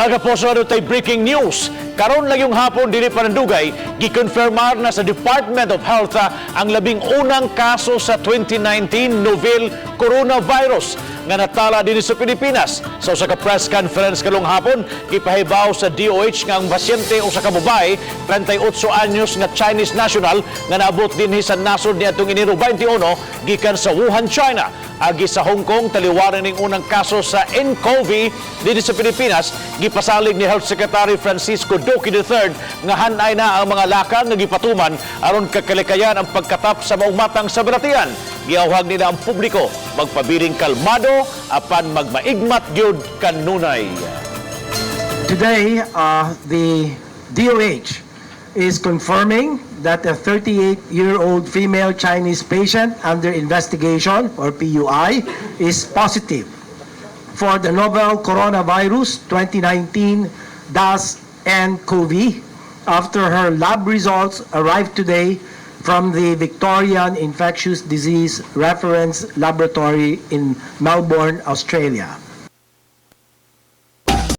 Mga kapuso, naa tay breaking news. Karon lang yung hapon, dili pa nandugay, gikonfirmar na sa Department of Health ang 11 kaso sa 2019 novel coronavirus nga natala dinhi sa Pilipinas. Sa usa ka press conference karong hapon, gipahibaw sa DOH nga ang pasyente usa ka babae, 38 anyos, nga Chinese national nga naabot dinhi sa nasod niadtong Enero 21 gikan sa Wuhan, China. Agi sa Hong Kong, taliwara ning unang kaso sa nCoV dinhi sa Pilipinas. Gipasalig ni Health Secretary Francisco Duque III nga hanay na ang mga lakang nga gipatuman aron kakalikayan ang pagkatap sa maong matang sa balatian. Giawhag nila ang publiko magpabiling kalmado apan magmaigmat gyud kanunay. Today, the DOH is confirming that a 38-year-old female Chinese patient under investigation, or PUI, is positive for the novel coronavirus 2019-nCoV after her lab results arrived today from the Victorian Infectious Disease Reference Laboratory in Melbourne, Australia.